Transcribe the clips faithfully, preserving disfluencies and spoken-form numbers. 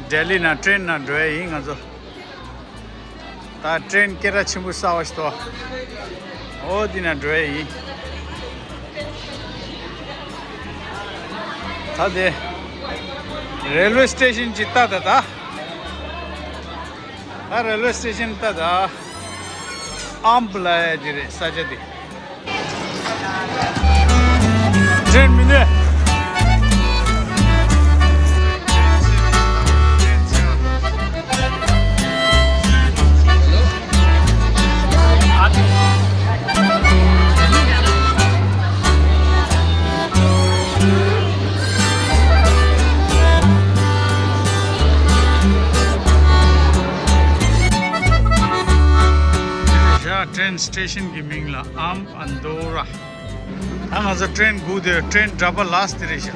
ལྡི་ལི་ནང་ཊེན་ནང་འགྲོ་ཡ་ཡིན་ང་ཚོ། ད་ཊེན་སྐད་གྲགས་ཆེན་པོ་གསར་བ་ཞིག་འདུག་འོ་འདི་ནང་འགྲོ་ཡ་ཡིན། ད་དེ་རེལ་ཝེ་སི་ཊེ་ཤན་ཅིག་ལྟ་ད་ད། ད་རེལ་ཝེ་སི་ཊེ་ཤན་ལྟ་ད། ཨམ་བུ་ལ་ཡ་ཅིག་རེད་ས་ཆ་འདི། ཊེན་མི་འདུག་ཤ་ཊེན་སི་ཊེ་ཤན་གྱི་མིང་ལ་ཨམ་ཨན་དོ་ར། ད་ང་ཚོ་ཊེན་སྒུག་དེ་ཊེན་འདྲ་པར་ལ་སི་དེ་རེད་ཤག་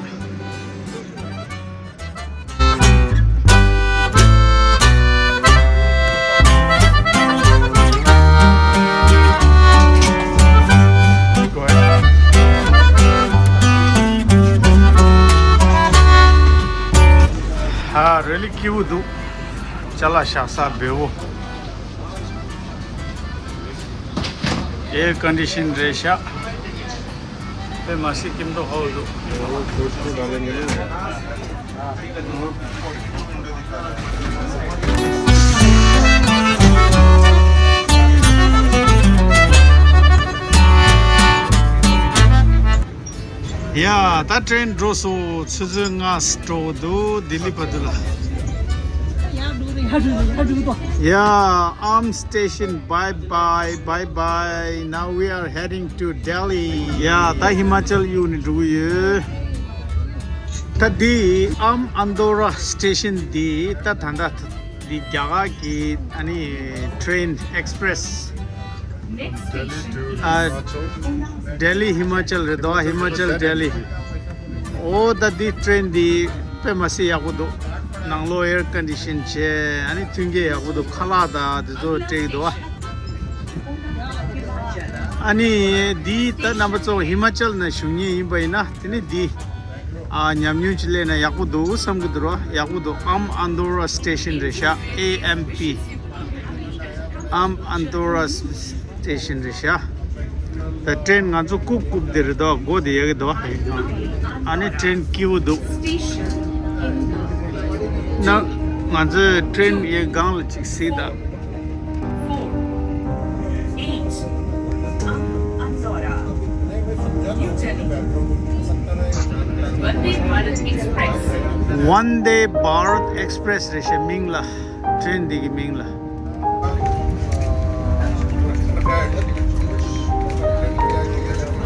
ཧ་རེ་ལི་སྐྱིད་པོ་འདུག་ཅ་ལག་བཞག་ས་བེའུ། ཨེར་ཀོན་ཌི་ཤན་རེད་ཤག་དཔེ་མ་སྲིད་སྐྱིད་མདོག་ཧོ་འདུག་ཡ། ད་ཊེན་འགྲོ་སོང་། ཆུ་ཚོད་ལྔ་འགྲོ་འདུག་ལྡི་ལི་བར་དུ་ལ། ཡ། ཨམ་སི་ཊེ་ཤན། Bye bye, bye bye. Now we are heading to Delhi. ཡ། ད་ཧི་མ་ཅལ་གཡུག་ནས་འགྲོ་གི་ཡོད། ད་འདི་ཨམ་ཨན་དོ་ར་སི་ཊེ་ཤན་འདི་ད་ད་ལྟ་འདི་རྒྱ་གར་གྱི་ཨ་ནི་ཊེན་ཨེག་སི་པི་རེ་སི། ལྡི་ལི་ཧི་མ་ཅལ་རེད་དོ། ཧི་མ་ཅལ་ལྡི་ལི། ཨོ་ད་འདི་ཊེན་འདི་དཔེ་མ་སྲིད་ཡག་པོ་འདུག་ནང་ལོགས་ཨེར་ཀོན་ཌི་ཤན་བྱས། ཨ་ནི་མཐུན་རྐྱེན་ཡག་པོ་འདུག་ཁ་ལག་དང་དེ་ཚོ་སྤྲད་ཀྱི་འདུག་ཨ་ནི་འདི་ད་རྣམ་པ་ཚོ་ཧི་མ་ཅལ་ནང་བཞུགས་མཁན་ཡིན་པ་ཡིན་ན་དེ་ནི་འདི་ཨ་ཉམས་མྱོང་ཅིག་ལེན་ན་ཡག་པོ་འདུག་བསམ་གྱི་འདུག་ར། ཡག་པོ་འདུག་ཨམ་ཨན་དོ་ར་སི་ཊེ་ཤན་རེད་ཤག་ཨེ་ཨེམ་པི། ཨམ་ཨན་དོ་ར་སི་ཊེ་ཤན་རེད་ཤག་ད་ཊེན་ང་ཚོ་རྐུབ་རྐུབ་དེ་རེད་དོ། སྒོ་དེ་ཡག་གི་འདུག་ཨ་ནི་ཊེན་སྐྱིད་པོ་འདུག་ན་ང་ཚོས་ཊེན་ཡའི་སྒང་ལ་ཅིག་གཟིགས་དང་། Vande Bharat Express རེད་ཤག་མིང་ལ། ཊེན་འདི་གི་མིང་ལ།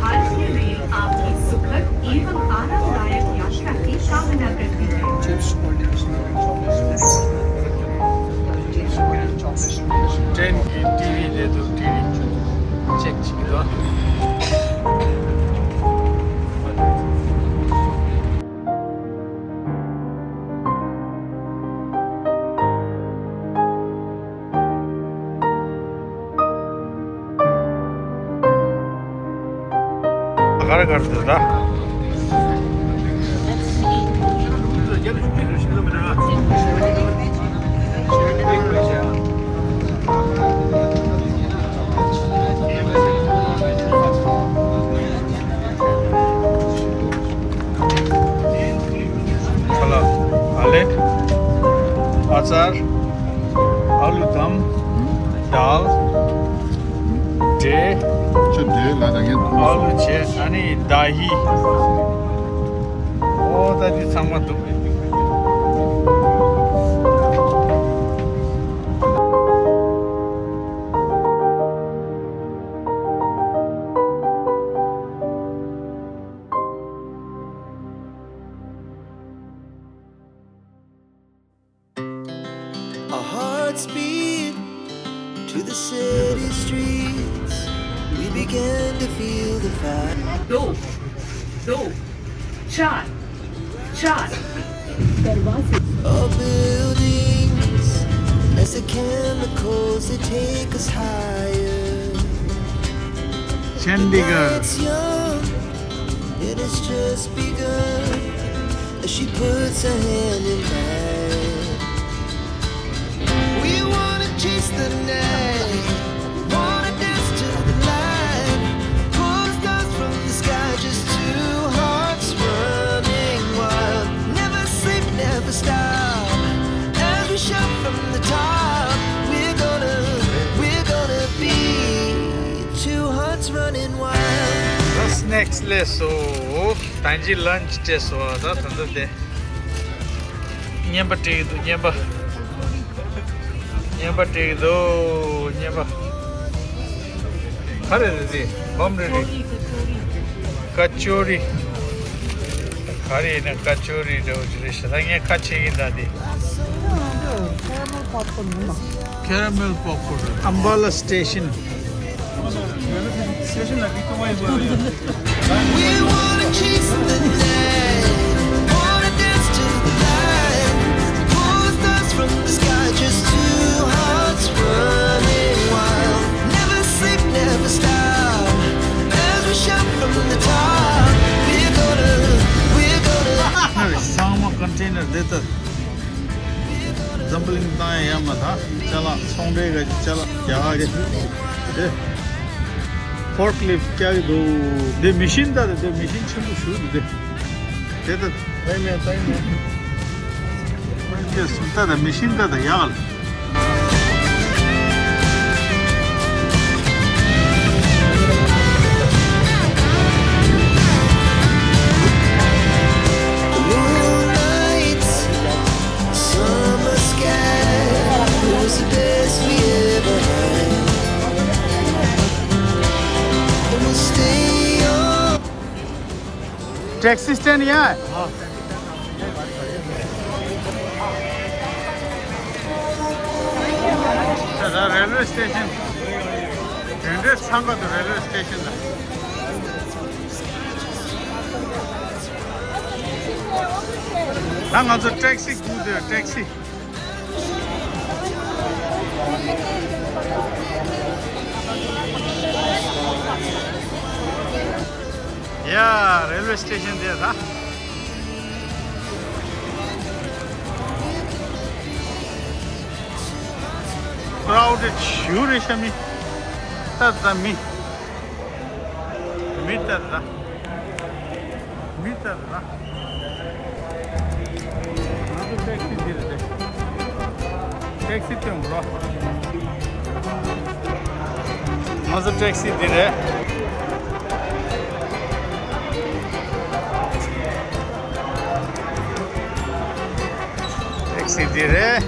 भारतीय रेल आपकी सुखद एवं आरामदायक यात्रा की कामना करती है। ཊེན་གི་ཊི་ཝི་ལས་འདུག་ཊི་ཝི་ཅེག་བྱེད་ཀྱི་འདུག་ག་རེ་ག་རེ་འདུག་ད། ཁ་ལག་ཨ་ལེ། ཨ་ཙར། ཨ་ལུ་དམ། དཱལ། འབྲས། ཁྱོད་འདྲེ་ལ་ད་ངས་ཨ་ལུ་བྱས། ཨ་ནི་ད་ཧི། ཨོ་ད་འདི་ཚང་མ་འདུག Our hearts beat to the city streets. We began to feel the fire. दो, दो, चार, चार। Our buildings, as the chemicals, they take us higher. Chandigarh. It's young, and it's just begun. As she puts her hand in mine, the night. Wanna dance to the light. Pull the stars from the sky, just two hearts running wild. Never sleep, never stop. As we shout from the top, we're gonna, we're gonna be two hearts running wild. ད་སི་ནེག་སི་སླེབས་སོང་། ད་ཅི་ལན་ཆི་སྤྲད་སོང་། ད་ད་ལྟ་དེ་བརྙན་པ་སྤྲད་ཀྱི་འདུག། བརྙན་པ། བརྙན་པ་སྤྲད་ཀྱི་འདུག། བརྙན་པ། ག་རེ་རེད་དེ། བམ་རེད་རེད། ཀ་ཅོ་རི། ག་རེ་ཡིན་ན་ཀ་ཅོ་རི་འདྲ་བོ་ཅིག་རེད་ཤག། ད་ངས་ཁ་ཕྱེ་གི་ཡིན་ད་དེ། Caramel popcorn རེད། Ambala Station. We wanna chase the night, wanna dance to the light, pull the stars from the sky, just two hearts running wild, never sleep, never stop, as we shout from the top, we're gonna, we're gonna. ཚང་མ་ཀོན་ཊེ་ནར་དེ་ལྟ། འཛམ་བུ་གླིང་བཏང་ཡ་ཡ་མ་ཐག་ཅ་ལག་ཚོང་འབྲེལ་ག་ཅི་ཅ་ལག་རྒྱ་གར་གི་དེ། ཕོར་ཀི་ལིཕ་ཊི་རྒྱག་གི་འདུག། འདི་མི་ཤིན་ད་དེ། འདི་མི་ཤིན་ཆེན་པོ་ཞིག་འདུག་དེ། དེ་ད་ལྟ་མི་ཤིན་ད་ད་ཡག་ལ། Summer sky, it was the best we ever had. And we'll stay on. Taxi stand ཡ། ད་རེལ་ཝེ་སི་ཊེ་ཤན། དེ་འདྲའི་འཚང་ཁ་འདུག་རེལ་ཝེ་སི་ཊེ་ཤན་ལ། ད་ང་ཚོ་ཊེག་སི་སྒུག་བསྡད་ཡོད། ཊེག་སི། ཡ། རེལ་ཝེ་སི་ཊེ་ཤན་དེ་ད། ཀྲའུ་ཌེ་ཌི་ཞེ་པོ་རེད་ཤག། མི་ལྟ་ད་མི། མི་ལྟ་ད། མི་ལྟ་ད། ང་ཚོ་ཊེག་སི་འདི་རེད་དེ། ཊེག་སི་སྟོན་རོགས། ང་ཚོ་ཊེག་སི་འདི་རེད། ཊེག་སི་འདི་རེད།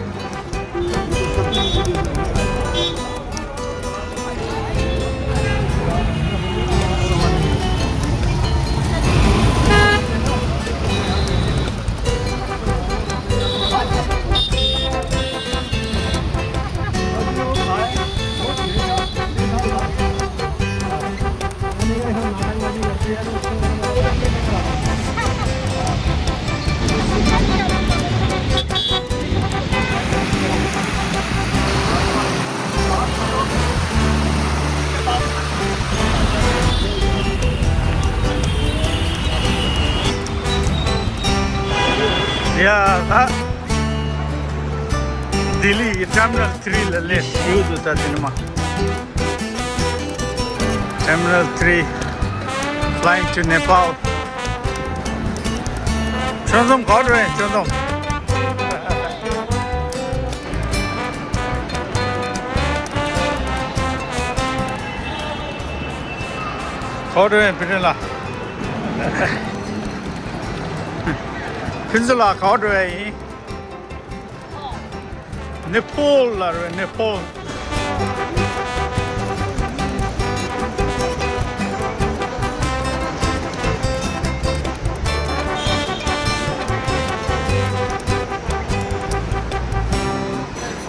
ཡ་ད། ལྡི་ལི་ཡི་ཊར་མི་ནལ་ཐི་རི་ལ་སླེབས་ཡོད་འདུག། ད་དེ་ནས་མ། Terminal three, flying to Nepal. ཆོས་འཛོམས་ག་པར་འགྲོ་ཡིན། ཆོས་འཛོམས། ག་པར་འགྲོ་ཡིན་ཕུན་ཚོགས་ལགས། ཕུན་ཚོགས་ལགས་ག་པར་འགྲོ་ཡ་ཡིན། ནེ་པཱལ་ལ་རེད། ནེ་པཱལ།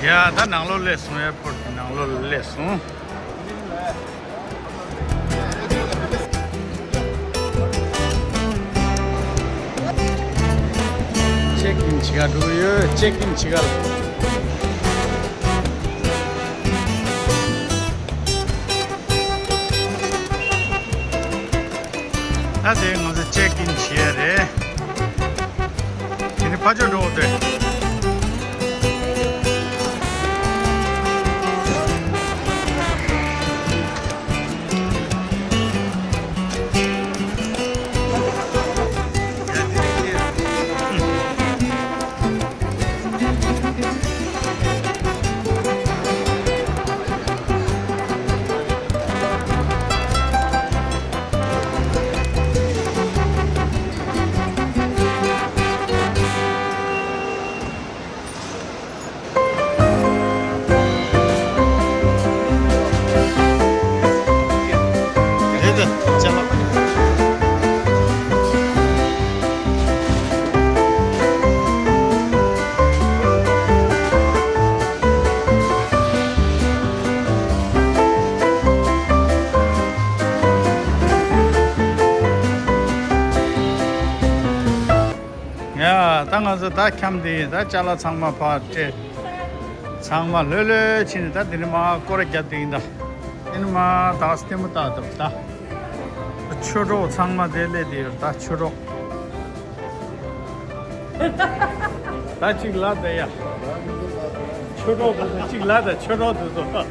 ཡ་ད་ནང་ལོགས་སླེབས་སོང་། ཨེར་པོར་ཊི་ནང་ལོགས་སླེབས་སོང་། ཅེག་ཨིན་བྱེད་ག་འགྲོ་གི་ཡོད། ཅེག་ཨིན་བྱེད་ག། ད་དེ་ང་ཚོ་ཅེག་ཨིན་བྱེད་ཡ་རེད། དེ་ནི་ཕར་ཕྱོགས་འགྲོ་དགོས་རེད། ད་ང་ཚོ་ད་འཁྱམས་དེ་ཡིན། ད་ཅ་ལག་ཚང་མ་ཕར་སྤྲད། ཚང་མ་ལྷོད་ལྷོད་ཕྱིན་ནས་ད་དེ་ནས་མར་སྐོར་ར་བརྒྱབ་དེ་ཡིན་ད། དེ་ནས་མར་ད་ལྟད་མོ་ལྟ་ཐུབ་ད། ཆོས་གྲོགས་ཚང་མ་དེ་སླེབས་དེ་ཡོད་ད། ཆོས་གྲོགས། ད་གཅིག་ལ་ད་ཡ། ཆོས་གྲོགས་ད་གཅིག་ལ་ད། ཆོས་གྲོགས་དེ་ཚོ།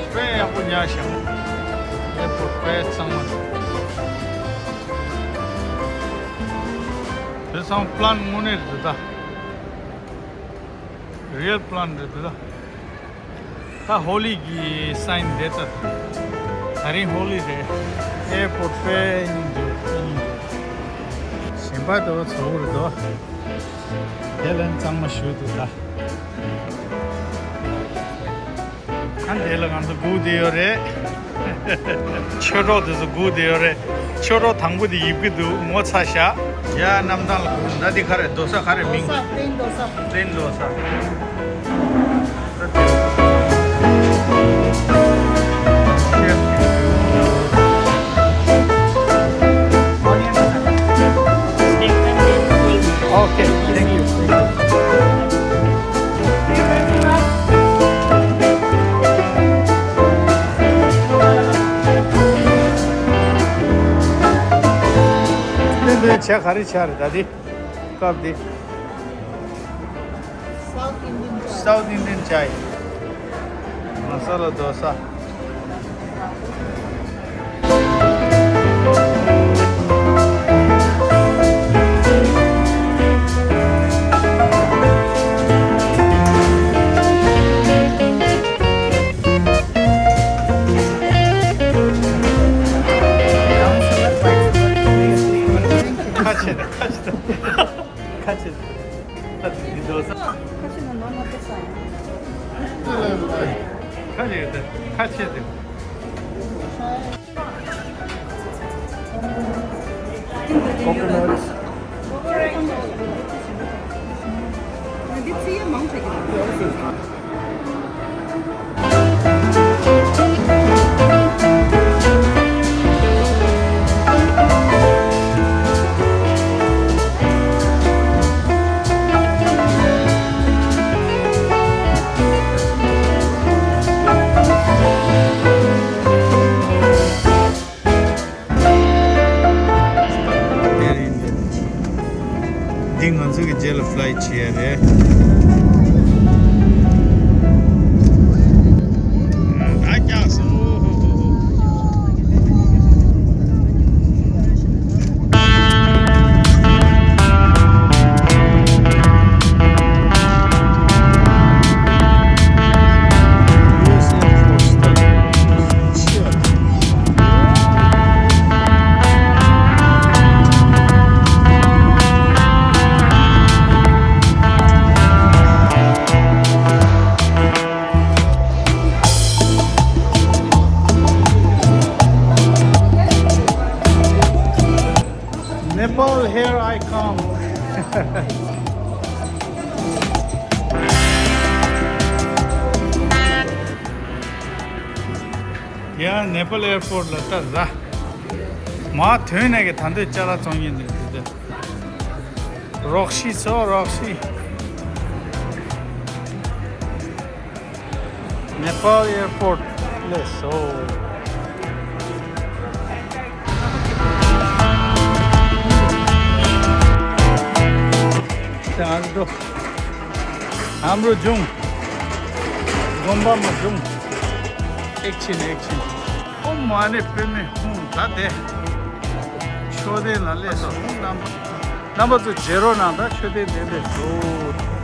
དཔེ་ཡག་པོ་ཉར་ཤག་ཨེར་པོར་ཊི་དཔེ་གཙང་མ་འདུག་དེང་སང་པི་ལན་དངོས་གནས་རེད་ད། རི་ཡལ་པི་ལན་རེད་ད། ད་ཧོ་ལི་གི་སའིན་རེད་ད། ད་རིང་ཧོ་ལི་རེད། ཨེར་པོར་ཊི་དཔེ་སྙིང་རྗེ། དཔེ་སྙིང་རྗེ། གཞན་པ་དེ་བ་ཚོགས་རེད་དོ། དེ་ལན་གཙང་མ་ཞུ་འདུག་ད། ཨ་འདི་ལ་ང་ཚོ་སྒུག་བསྡད་ཡོད་རེད། ཆོས་གྲོགས་དེ་ཚོ་སྒུག་བསྡད་ཡོད་རེད། ཆོས་གྲོགས་དང་པོ་དེ་ཡིབ་ཀྱི་འདུག་ངོ་ཚ་ཤག་ཡ་གནམ་ཐང་ལ་སྒུག་འདུག་འདི་ག་རེ་རྡོ་ས་ག་རེ་མིང་། རྡོ་ས། པླེན་རྡོ་ས། པླེན་རྡོ་ས། Okay, thank you. Thank you. འདི་འདི་བྱས་ག་རེ་བྱས་རེད་ད་འདི། སྐབས་འདི། South Indian chai. South Indian chai. Masala dosa. ཁ་ཆེ་ད། ཁ་ཆེ་ད། ཁ་ཆེ་ད། ཁ་ཆེ་ད། འདི་འདྲ་ས། ཁ་ཆེ་ན་ནོར་མ་ཐེབས་ས་ཡིན། ཁ་ཆེ་ད། ཁ་ཆེ་ད། Coconut. འདི་ཚི་ཡ་མང་ཆེ་གི། འདི་ང་ཚོ་གི་རྗེས་ལ་ཕི་ལའི་ཊི་བྱེད་ཡ་རེད། ད་རྒྱག་སོང་། Nepal, here I come. ཡ་ནེ་པཱལ་ཨེར་པོར་ཊི་ལ་ལྟ་ར། མ་ཐོན་ནས་ཀྱི་ད་འདོད་ཅ་ལག་བཙོང་ཡིན་འདུག་འདི་འདི། རོགས་ཤི་ཚོ་རོགས་ཤི། ནེ་པཱལ་ཨེར་པོར་ཊི་ལས་སོ། དེ་ཨ་འགྲོ། ཨམ་རོ་ཇུང་། ངོམ་པ་མ་བྱུང་། ཨེག་ཆེན་ཨེག་ཆེན། ཨོ་མ་ནི་པད་མའི་ཧུང་ད་དེ། མཆོད་རྟེན་ལ་སླེབས་སོང་རྣམ་པ། རྣམ་པ་ཚོ་མཇལ་རོགས་གནང་ད་མཆོད་རྟེན་དེ་འདྲས་འདུག